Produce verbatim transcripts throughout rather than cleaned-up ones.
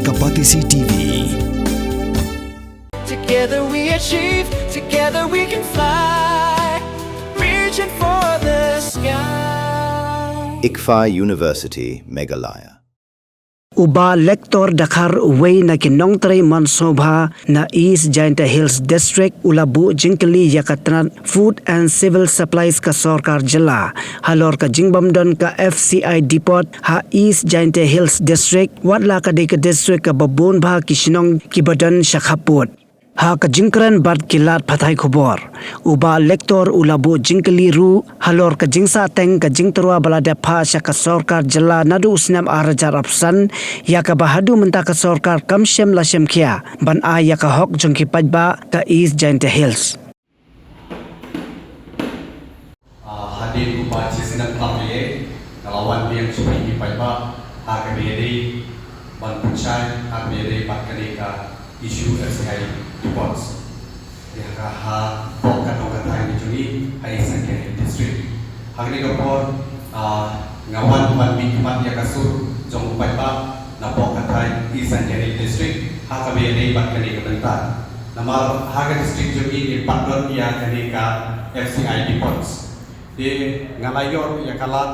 Kapatisi T V. Together we achieve, together we can fly. Reaching for the sky. ICFAI University, Meghalaya. U Bah Lector Dkhar, uwei na ki nongtrei mon sngewbha na East Jaintia Hills District, u la buh jingkylli ïa ka tnat Food and Civil Supplies ka sorkar jylla halor ka jingbym don ka F C I depot ha East Jaintia Hills District, wat la ka dei ka district kaba bun bha ki shnong kiba don sha khappud. Ha ka jingkren bad ki lad pathai khubor, u Bah Lector u la buh jingkylli ruh halor ka jingsahteng ka jingtyrwa ba la dep phah sha ka sorkar jylla naduh u snem ar hajar arphew san, ïa kaba haduh mynta ka sorkar kam shym la shim khia ban ai ïa ka hok jong ki paidbah ka East Jaintia Hills. Ah, hadien kumba shi snem tam lei, nga la wan biang sha phi ki paidbah ha kaba ïadei ban pynshai ha kaba ïadei bad kane ka issue F C I depots. Ïa ka hapoh ka nongkynthei ka jong ngi ha East Jaintia Hills District. Ha kane ka por, ah, nga wan ban mihkhmat ïa ka sur jong u paidbah napoh ka thaiñ East Jaintia Hills District ha kaba ïadei bad kane ka bynta. Namar ha ka district jong ngi ngim pat don ïa kane ka F C I depots. Te nga la ïoh ruh ïa ka lad,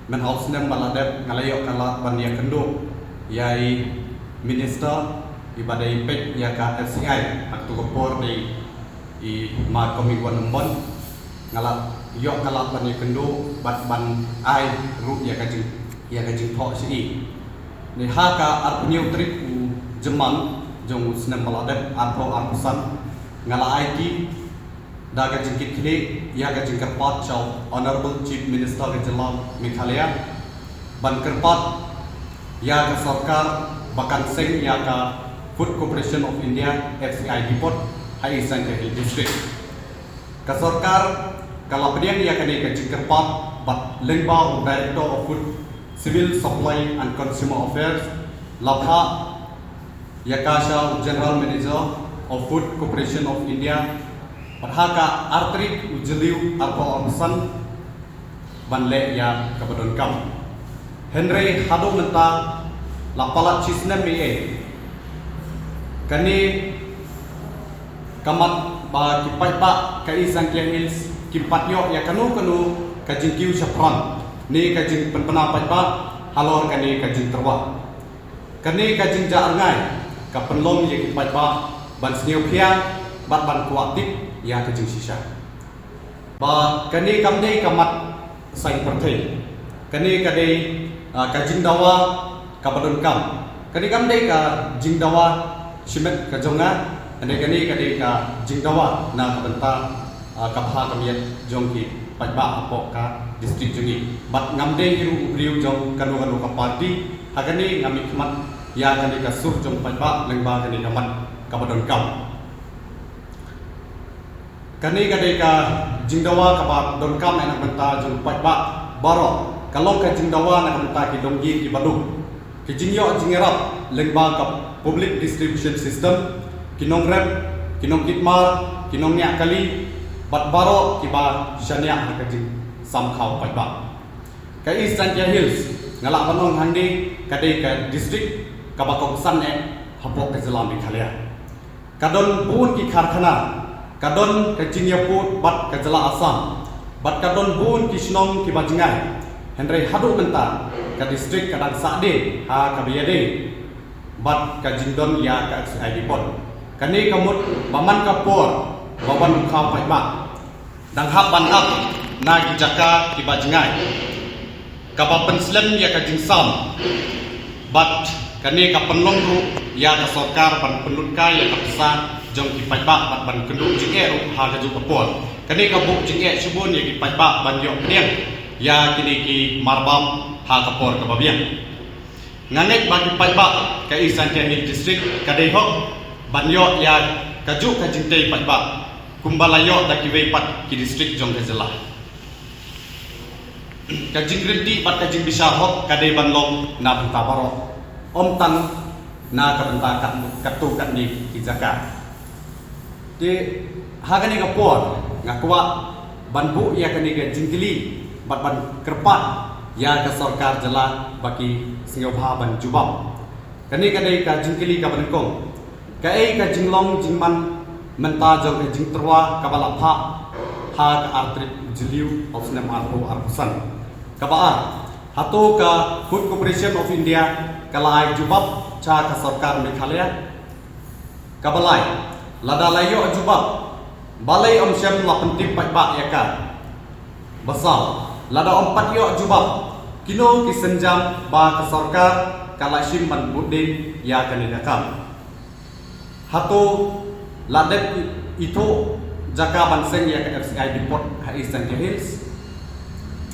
mynta u snem ba la dep nga la ïoh ka lad ban ïakynduh ïa i minister iba dei peit ïa ka F C I, ha kato ka por dei i Ma Comingone Ymbon. Nga la ïoh ka lad ban ïakynduh bad ban ai ruh ïa ka jing, ïa ka jingthoh sha i. Te ha ka arphew hynñiew tarik u Jymmang jong u snem ba la dep, arphew arphew san, nga la aiti da ka jingkitkhlieh ïa ka jingkyrpad sha u Honourable Chief Minister ka jylla Meghalaya ban kyrpad ïa ka sorkar ba kan seng ïa ka Food Corporation of India, F C I depot, ha East Jaintia Hills District. Ka sorkar ka la pdiang ïa kane ka jingkyrpad bad lyngba u Director of Food, Civil Supply and Consumer Affairs, la phah ïa ka sha u General Manager of Food Corporation of India, bad ha ka ar tarik u Jylliew arphew arphew san ban leh ïa kaba donkam. Hynrei haduh mynta la palat shi snem ei ei. Kane ka mat ba ki paidbah ka East Jaintia Hills kim pat ïoh ïa kano kano ka jingkiew shaphrang ne ka jingpynbna paidbah halor kane ka jingtyrwa. Kane ka jingjah rngai ka pynlong ïa ki paidbah ban sngewkhia bad ban kwah tip ïa ka jingshisha. Ba kane kam dei ka mat saiñ pyrthei. Kane ka dei, ah, ka jingdawa kaba donkam. Kane kam dei ka jingdawa shimet ka jong nga. Kane, kane ka dei ka jingdawa na ka bynta, ah, ka bha ka miat jong ki paidbah hapoh ka district jong ngi. Bad ngam dei hi ruh u briew jong kano kano ka party. Ha kane nga mihkhmat ïa kane ka sur jong paidbah lyngba kane ka mat kaba donkam. Kane ka dei ka jingdawa kaba donkam na ka bynta jong paidbah baroh. Ka long ka jingdawa na ka bynta ki longïing ki baduk. Ki jingïoh jingïarap lyngba ka public distribution system, ki nongrep, ki nongkit mar, ki nongñiah kali, bad baroh kiba shaniah ha ka jingsam khaw paidbah. Ka East Jaintia Hills, nga lah ban ong hangne, ka dei ka district kaba kongsan eh hapoh ka jylla Meghalaya. Ka don bun ki karkhana, ka don ka jingïapud bad ka jylla Assam, bad ka don bun ki shnong kiba jngai. Hynrei haduh mynta ka district ka dang sah de ha kaba ïadei bad ka jingdon ïa ka F C I depot. Kane ka mut ba man ka por ba wan u khaw paidbah dang hap ban ap na ki jaka kiba jngai, kaba pynslem ïa ka jingsam. Bad kane ka pynlong ruh ïa ka sorkar ban pynlut kai ïa ka pisa jong ki paidbah bad ban kynduh jingeh ruh ha kajuh ka por. Kane ka buh jingeh shibun ïa ki paidbah ban ïoh pdiang ïa kine ki marbam ha ka por kaba biang. Nga ngeit ba ki paidbah ka East Jaintia Hills District ka dei hok ban ïoh ïa kajuh ka jingtei paidbah kumba la ïoh da kiwei pat ki district jong ka jylla. Ka jingryntih bad ka jingbishar hok ka dei ban long na bynta baroh, ym tang na ka bynta kat, katto katne ki jaka. Te ha kane ka por nga kwah ban buh ïa kane ka jingkylli bad ban kyrpad ïa ka sorkar jylla ba ki sngewbha ban jubab. Kane ka dei ka jingkylli kaba nyngkong. Kaei ka jinglong jingman mynta jong ka jingtyrwa kaba la phah ha ka artrit jylliew of snem arphew arphew san? Kaba ar, hato ka Food Corporation of India ka la ai jubab cha ka sorkar Meghalaya? Kaba lai, lada la ïoh jubab, balei ym shym la pyntip paidbah ïa ka? Ba saw, lada ym pat ïoh jubab, kino ki sienjam ba ka sorkar ka la shim ban bud dien ïa kane ka kam? Hato la dep ithuh jaka ban seng ïa ka F C I depot ha East Jaintia Hills?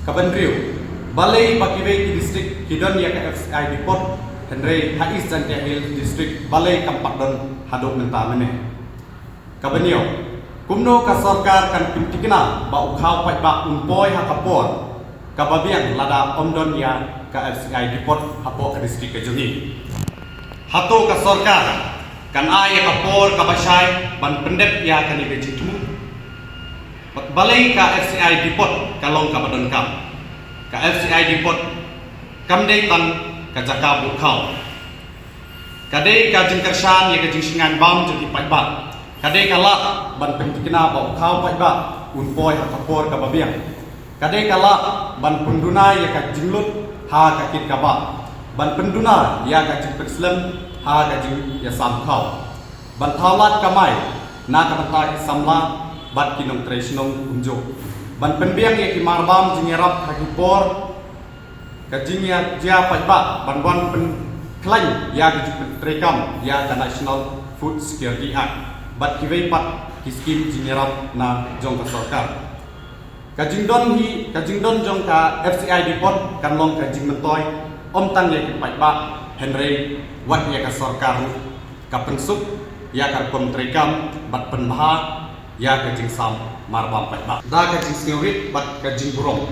Kaba hynriew, balei ba kiwei ki district ki don ïa ka F C I depot, hynrei ha East Jaintia Hills District balei kam pat don haduh mynta mynne? Kaba hynñiew, kumno ka sorkar kan pynthikna ba u khaw paidbah un poi ha ka por kaba biang lada ym don ïa ka F C I depot hapoh ka district ka jong ngi? Hato ka sorkar kan ai ïa ka por kaba shai ban pyndep ïa kane ka jingthmu? Balei ka F C I depot ka long kaba donkam? Ka F C I depot kam dei tang ka jaka buh khaw. Ka dei ka jingkyrshan ïa ka jingshngaiñ bam jong ki paidbah. Ka dei ka lad ban pynthikna ba u khaw paidbah un poi ha ka por kaba biang. Ka dei ka lad ban pynduna ïa ka jinglut ha ka kit ka bah, ban pynduna ïa ka jingpynslem ha ka jingïasam khaw, ban thaw lad kamai na ka bynta ki samla bad ki nongtrei shnong kumjuh, ban pynbiang ïa ki marbam jingïarap ha ki por ka jingïa jia paidbah, ban wan pynkhlaiñ ïa ka jingpyntreikam ïa ka National Food Security Act bad kiwei pat ki skim jingïarap na jong ka sorkar. Ka jingdon hi, ka jingdon jong ka F C I depot kan long ka jingmyntoi ym tang ïa ki paidbah, hynrei wat ïa ka sorkar ruh. Ka pynsuk ïa ka rukom treikam bad pynbha ïa ka jingsam marbam paidbah. Da ka jingsngewrit bad ka jingburom,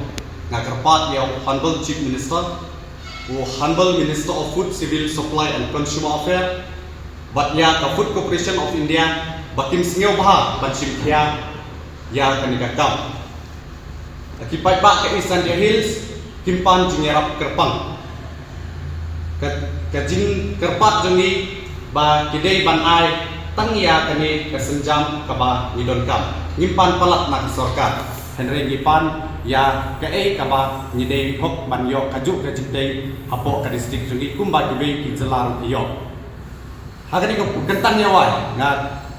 nga kyrpad ïa u Honorable Chief Minister, u Honorable Minister of Food, Civil Supply and Consumer Affairs, bad ïa ka Food Corporation of India ba kin sngewbha ban shim khia ïa kane ka kam. Ki paidbah ka East Jaintia Hills kim pan jingïarap kyrpang. Ka, ka jingkyrpad jong ngi ba ki dei ban ai tang ïa kane ka sienjam kaba ngi donkam. Ngim pan palat na ka sorkar, hynrei ngi pan ïa kaei kaba ngi dei hok ban ïoh kajuh ka jingtei hapoh ka district jong ngi kumba kiwei ki jylla ruh ki ïoh. Ha kane ka kyntang ïa wai nga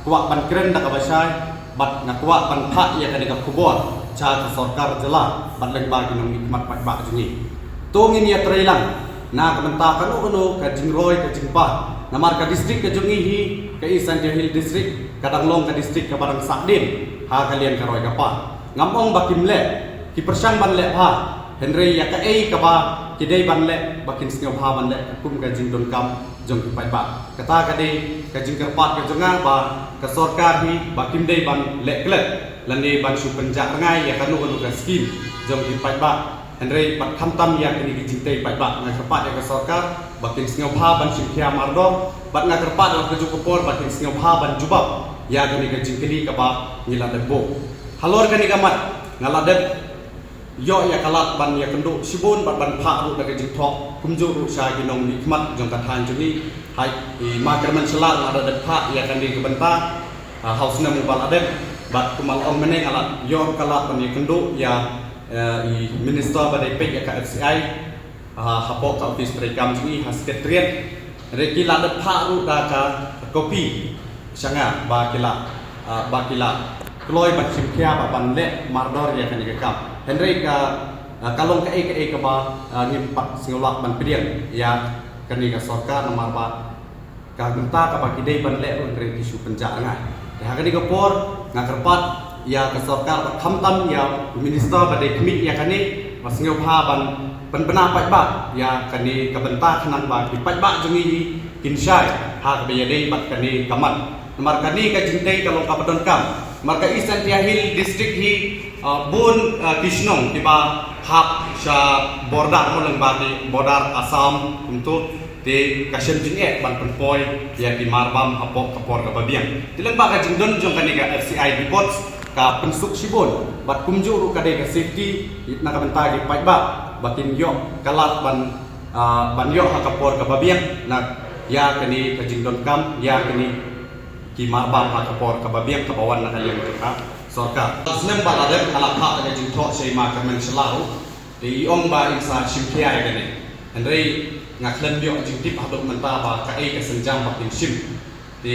kwah ban kren da kaba shai bad nga kwah ban phah ïa kane ka khubor sha ka sorkar jylla bad lyngba ki nongmihkhmat paidbah jong ngi. To ngin ïatreilang na ka bynta kano kano ka jingroi ka jingpah, namar ka district ka jong ngi hi, ka East Jaintia Hills District, ka dang long ka district kaba dang sahdien ha ka liang ka roi ka par. Ngam ong ba kim leh, ki pyrshang ban leh bha, hynrei ïa kaei kaba ki dei ban leh ba kin sngewbha ban leh kum ka jingdonkam jong ki paidbah. Kata ka dei ka jingkyrpad ka jong nga ba ka sorkar hi ba kim dei ban leh klet lane ban shu pynjah rngai ïa kano kano ka skim jong ki paidbah. Hynrei bad khamtam ïa kine ki jingtei paidbah, nga kyrpad ïa ka sorkar ba kin sngewbha ban shim khia mardor, bad nga kyrpad ïa ka juh ka por ba kin sngewbha ban jubab ïa kane ka jingkylli kaba ngi la dep buh. Halor kane ka mat nga la dep ïoh ïa ka lad ban ïakynduh shibun bad ban phah ruh da ka jingthoh kumjuh ruh sha ki nongmihkhmat jong ka thaiñ jong ngi. Hai, i Ma Kyrmen Shylla nga la dep phah ïa kane ka bynta ha u snem uba la dep, bad kumba la ong mynne nga la ïoh ka lad ban ïakynduh ïa, eh, i minister ba dei peit ïa ka F C I ha, hapoh ka office treikam jong ngi ha secretariat. Hynrei ki la dep phah ruh da ka copy sha nga ba ki la, ah, ba ki la kloi ban shim khia ba ban leh mardor ïa kane ka kam. Hynrei ka, ah, ka long kaei kaei kaba, ah, ngim pat sngewlah ban pdiang ïa kane ka sorkar namar ba ka bynta kaba ki dei ban leh ruh hynrei ki shu pynjah rngai. Te ha kane ka por nga kyrpad ïa ka sorkar bad khamtam ïa u minister ba dei khmih ïa kane ba sngewbha ban pynbna paidbah ïa kane ka bynta khnang ba ki paidbah jong ngi hi kin shai ha kaba ïadei bad kane ka mat. Namar kane ka jingtei ka long kaba donkam. Namar ka East Jaintia Hills District hi, ah, bun, ah, ki shnong kiba hap sha border, mo, lyngba ki border Assam kumto. Te ka shem jingeh ban pynpoi ïa ki marbam hapoh ka por kaba biang. Te lyngba ka jingdon jong kane ka F C I depot ka pynsuk shibun bad kumjuh ruh ka dei ka safety na ka bynta ki paidbah ba kin ïoh ka lad ban, ah, ban ïoh ha ka por kaba biang na Ïa kane ka jingdonkam, ïa kine ki marbam ha ka por kaba biang kaba wan na ka liang ka sorkar. Snem ba la dep nga la phah ka jingthoh sha i ma Kyrmen Shylla ruh. Te i ong ba in sa shim khia ïa kane. Hynrei nga khlem ïoh jingtip haduh mynta ba kaei ka sienjam ba kin shim. Te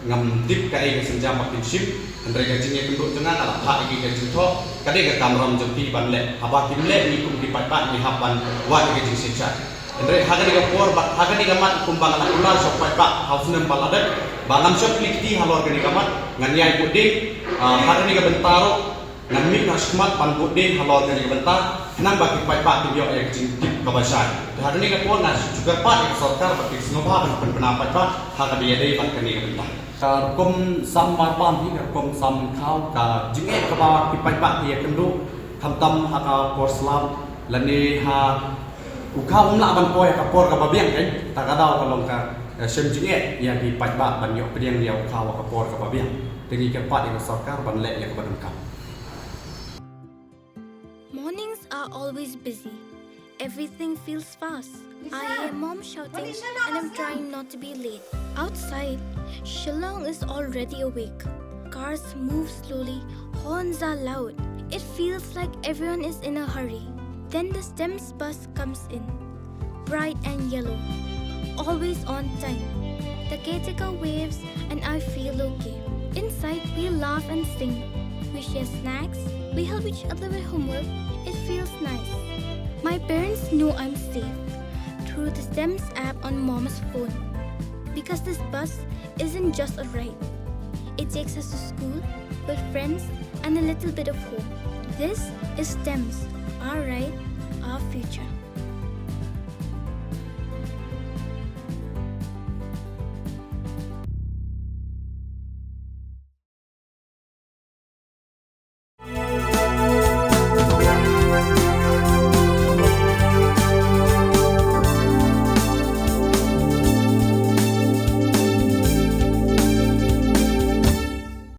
ngam tip kaei ka sienjam ba kin shim. Hynrei ka jingïakynduh jong nga nga la phah ïa ki ka jingthoh. Ka dei ka kamram jong ki ban leh. Haba kim leh ngi kum ki paidbah ngi hap ban wad ïa ka jingshisha. Hynrei ha kane ka por bad ha kane ka mat kumba nga la kular sha u paidbah ha u snem ba la dep ba ngam shym kli kti halor kane ka mat, ngan ïai bud dien, ah, ha kane ka bynta ruh ngan mih na shakhmat ban bud dien halor kane ka bynta khnang ba ki paidbah kin ïoh ïa ka jingtip kaba shai. Te ha kane ka por nga shu kyrpad ïa ka sorkar ba kin sngewbha ban pynbna paidbah ha kaba ïadei bad kane ka bynta. Ka rukom sam marbam hi, ka rukom sam khaw, ka jingeh kaba ki paidbah ki ïakynduh, khamtam ha ka por slap lane ha u khaw um lah ban poi ha ka por kaba biang, kan? Ta ka daw ka long ka, eh, shem jingeh ïa ki paidbah ban ïoh pdiang ïa u khaw ha ka por kaba biang. Te ngi kyrpad ïa ka sorkar ban leh ïa kaba donkam. Mornings are always busy. Everything feels fast. I hear mom shouting and I'm trying not to be late. Outside, Shillong is already awake. Cars move slowly, horns are loud. It feels like everyone is in a hurry. Then the STEMS bus comes in. Bright and yellow. Always on time. The caretaker waves and I feel okay. Inside, we laugh and sing. We share snacks. We help each other with homework. It feels nice. My parents know I'm safe through the STEMS app on mom's phone. Because this bus isn't just a ride. It takes us to school, with friends, and a little bit of home. This is STEMS, our ride, our future.